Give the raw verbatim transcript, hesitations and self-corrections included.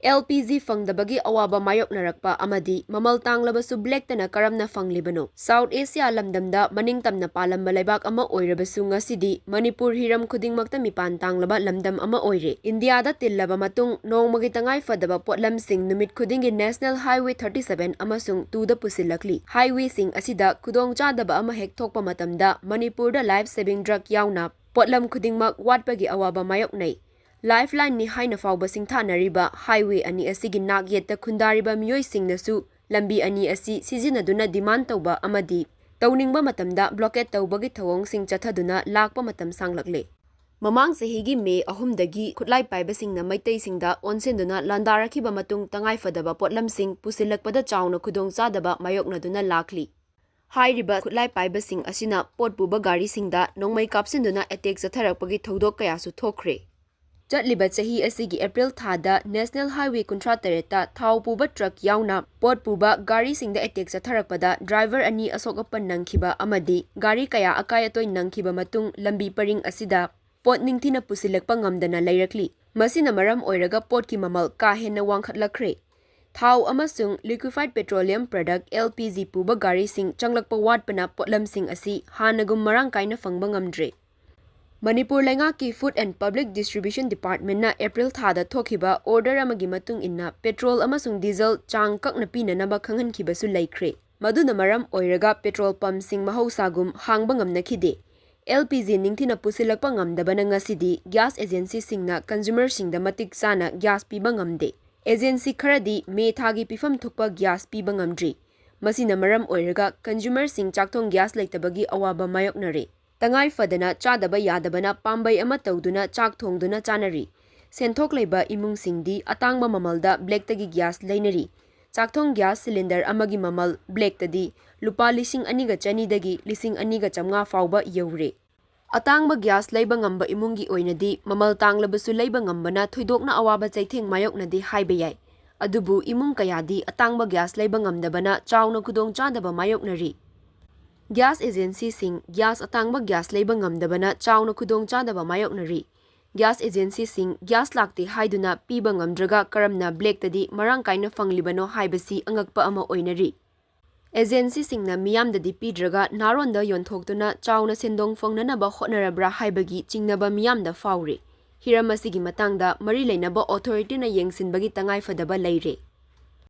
L P G ꯐꯪꯗꯕꯒꯤ ꯑꯋꯥꯕ ꯃꯥꯌꯣꯛꯅꯔꯛꯄ ꯑꯃꯗꯤ ꯃꯃꯜ ꯇꯥꯡꯂꯕꯁꯨ blackꯇꯅ ꯀꯔꯝꯅ ꯐꯪꯂꯤꯕꯅꯣ? South Asia ꯂꯝꯗꯝꯗ ꯃꯅꯤꯡꯇꯝꯅ ꯄꯥꯜꯂꯝꯕ ꯂꯩꯕꯥꯛ ꯑꯃ ꯑꯣꯏꯔꯕꯁꯨ, ꯉꯁꯤꯗꯤ ꯃꯅꯤꯄꯨꯔ ꯍꯤꯔꯝ ꯈꯨꯗꯤꯡꯃꯛꯇ ꯃꯤꯄꯥꯟ ꯇꯥꯡꯂꯕ ꯂꯝꯗꯝ ꯑꯃ ꯑꯣꯏꯔꯦ꯫ ꯏꯟꯗꯤꯌꯥꯗ ꯇꯤꯜꯂꯕ ꯃꯇꯨꯡ, ꯅꯣꯡꯃꯒꯤ ꯇꯉꯥꯏ ꯐꯗꯕ ꯄꯣꯠꯂꯝꯁꯤꯡ ꯅꯨꯃꯤꯠ ꯈꯨꯗꯤꯡꯒꯤ National Highway thirty seven ꯑꯃꯁꯨꯡ twoꯗ ꯄꯨꯁꯤꯜꯂꯛꯂꯤ꯫ Highwayꯁꯤꯡ ꯑꯁꯤꯗ ꯈꯨꯗꯣꯡꯆꯥꯗꯕ ꯑꯃ ꯍꯦꯛ ꯊꯣꯛꯄ ꯃꯇꯝꯗ, ꯃꯅꯤꯄꯨꯔꯗ life saving truck ꯌꯥꯎꯅ ꯄꯣꯠꯂꯝ ꯈꯨꯗꯤꯡꯃꯛ ꯋꯥꯠꯄꯒꯤ ꯑꯋꯥꯕ ꯃꯥꯌꯣꯛꯅꯩ꯫ Lifelineꯅꯤ ꯍꯥꯏꯅ ꯐꯥꯎꯕ ꯁꯤꯡꯊꯥꯅꯔꯤꯕ highway ꯑꯅꯤ ꯑꯁꯤꯒꯤ ꯅꯥꯛ ꯌꯦꯠꯇ ꯈꯨꯟꯗꯥꯔꯤꯕ ꯃꯤꯑꯣꯏꯁꯤꯡꯅꯁꯨ ꯂꯝꯕꯤ ꯑꯅꯤ ꯑꯁꯤ ꯁꯤꯖꯤꯟꯅꯗꯨꯅ demand ꯇꯧꯕ ꯑꯃꯗꯤ ꯇꯧꯅꯤꯡꯕ ꯃꯇꯝꯗ blockade ꯇꯧꯕꯒꯤ ꯊꯧꯑꯣꯡꯁꯤꯡ ꯆꯠꯊꯗꯨꯅ ꯂꯥꯛꯄ ꯃꯇꯝ ꯁꯥꯡꯂꯛꯂꯦ꯫ ꯃꯃꯥꯡ ꯆꯍꯤꯒꯤ ꯃꯦ ꯑꯍꯨꯝꯗꯒꯤ ꯈꯨꯠꯂꯥꯏ ꯄꯥꯏꯕꯁꯤꯡꯅ ꯃꯩꯇꯩꯁꯤꯡꯗ ꯑꯣꯟꯁꯤꯟꯗꯨꯅ ꯂꯥꯟꯗꯥꯔꯛꯈꯤꯕ ꯃꯇꯨꯡ, ꯇꯉꯥꯏꯐꯗꯕ ꯄꯣꯠꯂꯝꯁꯤꯡ ꯄꯨꯁꯤꯜꯂꯛꯄꯗ ꯆꯥꯎꯅ ꯈꯨꯗꯣꯡꯆꯥꯗꯕ ꯃꯥꯌꯣꯛꯅꯗꯨꯅ ꯂꯥꯛꯂꯤ꯫ ꯍꯥꯏꯔꯤꯕ ꯈꯨꯠꯂꯥꯏ ꯄꯥꯏꯕꯁꯤꯡ ꯑꯁꯤꯅ ꯄꯣꯠ ꯄꯨꯕ ꯒꯥꯔꯤꯁꯤꯡꯗ ꯅꯣꯡꯃꯩ ꯀꯥꯞꯁꯤꯟꯗꯨꯅ attack ꯆꯠꯊꯔꯛꯄꯒꯤ ꯊꯧꯗꯣꯛ ꯀꯌꯥꯁꯨ ꯊꯣꯛꯈ꯭ꯔꯦ꯫ ꯆꯠꯂꯤꯕ ꯆꯍꯤ ꯑꯁꯤꯒꯤ April ꯊꯥꯗ National Highway ꯀꯨꯟꯊ꯭ꯔꯥ ꯇꯔꯦꯠꯇ ꯊꯥꯎ ꯄꯨꯕ truck ꯌꯥꯎꯅ ꯄꯣꯠ ꯄꯨꯕ ꯒꯥꯔꯤꯁꯤꯡꯗ attack ꯆꯠꯊꯔꯛꯄꯗ driver ꯑꯅꯤ ꯑꯁꯣꯛ ꯑꯄꯟ ꯅꯪꯈꯤꯕ ꯑꯃꯗꯤ ꯒꯥꯔꯤ ꯀꯌꯥ ꯑꯀꯥꯏ ꯑꯇꯣꯏ ꯅꯪꯈꯤꯕ ꯃꯇꯨꯡ, ꯂꯝꯕꯤ ꯄꯔꯤꯡ ꯑꯁꯤꯗ ꯄꯣꯠ ꯅꯤꯡꯊꯤꯅ ꯄꯨꯁꯤꯜꯂꯛꯄ ꯉꯝꯗꯅ ꯂꯩꯔꯛꯂꯤ꯫ ꯃꯁꯤꯅ ꯃꯔꯝ ꯑꯣꯏꯔꯒ ꯄꯣꯠꯀꯤ ꯃꯃꯜ ꯀꯥ ꯍꯦꯟꯅ ꯋꯥꯡꯈꯠꯂꯛꯈ꯭ꯔꯦ꯫ ꯊꯥꯎ ꯑꯃꯁꯨꯡ liquefied petroleum product, L P G, ꯄꯨꯕ ꯒꯥꯔꯤꯁꯤꯡ ꯆꯪꯂꯛꯄ ꯋꯥꯠꯄꯅ ꯄꯣꯠꯂꯝꯁꯤꯡ ꯑꯁꯤ ꯍꯥꯟꯅꯒꯨꯝ ꯃꯔꯥꯡ ꯀꯥꯏꯅ ꯐꯪꯕ ꯉꯝꯗ꯭ꯔꯦ꯫ ꯃꯅꯤꯄꯨꯔ ꯂꯩꯉꯥꯛꯀꯤ Food and Public Distribution Departmentꯅ April ꯊꯥꯗ ꯊꯣꯛꯈꯤꯕ order ꯑꯃꯒꯤ ꯃꯇꯨꯡ ꯏꯟꯅ petrol ꯑꯃꯁꯨꯡ diesel ꯆꯥꯡ ꯀꯛꯅ ꯄꯤꯅꯅꯕ ꯈꯪꯍꯟꯈꯤꯕꯁꯨ ꯂꯩꯈ꯭ꯔꯦ꯫ ꯃꯗꯨꯅ ꯃꯔꯝ ꯑꯣꯏꯔꯒ petrol pumpꯁꯤꯡ ꯃꯍꯧꯁꯥꯒꯨꯝ ꯍꯥꯡꯕ ꯉꯝꯅꯈꯤꯗꯦ꯫ L P G ꯅꯤꯡꯊꯤꯅ ꯄꯨꯁꯤꯜꯂꯛꯄ ꯉꯝꯗꯕꯅ ꯉꯁꯤꯗꯤ gas agencyꯁꯤꯡꯅ consumerꯁꯤꯡꯗ ꯃꯇꯤꯛ ꯆꯥꯅ gas ꯄꯤꯕ ꯉꯝꯗꯦ꯫ Agency ꯈꯔꯗꯤ ꯃꯦ ꯊꯥꯒꯤ ꯄꯤꯐꯝ ꯊꯣꯛꯄ gas ꯄꯤꯕ ꯉꯝꯗ꯭ꯔꯤ꯫ ꯃꯁꯤꯅ ꯃꯔꯝ ꯑꯣꯏꯔꯒ consumerꯁꯤꯡ ꯆꯥꯛꯊꯣꯡ gas ꯂꯩꯇꯕꯒꯤ ꯑꯋꯥꯕ ꯃꯥꯌꯣꯛꯅꯔꯦ꯫ ꯇꯉꯥꯏ ꯐꯗꯅ ꯆꯥꯗꯕ ꯌꯥꯗꯕꯅ ꯄꯥꯝꯕꯩ ꯑꯃ ꯇꯧꯗꯨꯅ ꯆꯥꯛ ꯊꯣꯡꯗꯨꯅ ꯆꯥꯅꯔꯤ꯫ ꯁꯦꯟꯊꯣꯛ ꯂꯩꯕ ꯏꯃꯨꯡꯁꯤꯡꯗꯤ ꯑꯇꯥꯡꯕ ꯃꯃꯜꯗ blackꯇꯒꯤ gas ꯂꯩꯅꯔꯤ꯫ ꯆꯥꯛꯊꯣꯡ gas cylinder ꯑꯃꯒꯤ ꯃꯃꯜ blackꯇꯗꯤ ꯂꯨꯄꯥ ꯂꯤꯁꯤꯡ ꯑꯅꯤꯒ ꯆꯅꯤꯗꯒꯤ ꯂꯤꯁꯤꯡ ꯑꯅꯤꯒ ꯆꯥꯝꯃꯉꯥ ꯐꯥꯎꯕ ꯌꯧꯔꯦ꯫ ꯑꯇꯥꯡꯕ gas ꯂꯩꯕ ꯉꯝꯕ ꯏꯃꯨꯡꯒꯤ ꯑꯣꯏꯅꯗꯤ ꯃꯃꯜ ꯇꯥꯡꯂꯕꯁꯨ ꯂꯩꯕ ꯉꯝꯕꯅ ꯊꯣꯏꯗꯣꯛꯅ ꯑꯋꯥꯕ ꯆꯩꯊꯦꯡ ꯃꯥꯌꯣꯛꯅꯗꯦ ꯍꯥꯏꯕ ꯌꯥꯏ꯫ ꯑꯗꯨꯕꯨ ꯏꯃꯨꯡ ꯀꯌꯥꯗꯤ ꯑꯇꯥꯡꯕ gas ꯂꯩꯕ ꯉꯝꯗꯕꯅ ꯆꯥꯎꯅ ꯈꯨꯗꯣꯡꯆꯥꯗꯕ ꯃꯥꯌꯣꯛꯅꯔꯤ꯫ Gas agencyꯁꯤꯡ gas ꯑꯇꯥꯡꯕ gas ꯂꯩꯕ ꯉꯝꯗꯕꯅ ꯆꯥꯎꯅ ꯈꯨꯗꯣꯡꯆꯥꯗꯕ ꯃꯥꯌꯣꯛꯅꯔꯤ꯫ gas agencyꯁꯤꯡ gas ꯂꯥꯛꯇꯦ ꯍꯥꯏꯗꯨꯅ ꯄꯤꯕ ꯉꯝꯗ꯭ꯔꯒ ꯀꯔꯝꯅ blackꯇꯗꯤ ꯃꯔꯥꯡ ꯀꯥꯏꯅ ꯐꯪꯂꯤꯕꯅꯣ ꯍꯥꯏꯕꯁꯤ ꯑꯉꯛꯄ ꯑꯃ ꯑꯣꯏꯅꯔꯤ꯫ Agencyꯁꯤꯡꯅ ꯃꯤꯌꯥꯝꯗꯗꯤ ꯄꯤꯗ꯭ꯔꯒ ꯅꯥꯔꯣꯟꯗ ꯌꯣꯟꯊꯣꯛꯇꯨꯅ ꯆꯥꯎꯅ ꯁꯦꯟꯗꯣꯡ ꯐꯪꯅꯅꯕ ꯍꯣꯠꯅꯔꯕ꯭ꯔꯥ ꯍꯥꯏꯕꯒꯤ ꯆꯤꯡꯅꯕ ꯃꯤꯌꯥꯝꯗ ꯐꯥꯎꯔꯤ꯫ ꯍꯤꯔꯝ ꯑꯁꯤꯒꯤ ꯃꯇꯥꯡꯗ ꯃꯔꯤ ꯂꯩꯅꯕ authorityꯅ ꯌꯦꯡꯁꯤꯟꯕꯒꯤ ꯇꯉꯥꯏꯐꯗꯕ ꯂꯩꯔꯦ꯫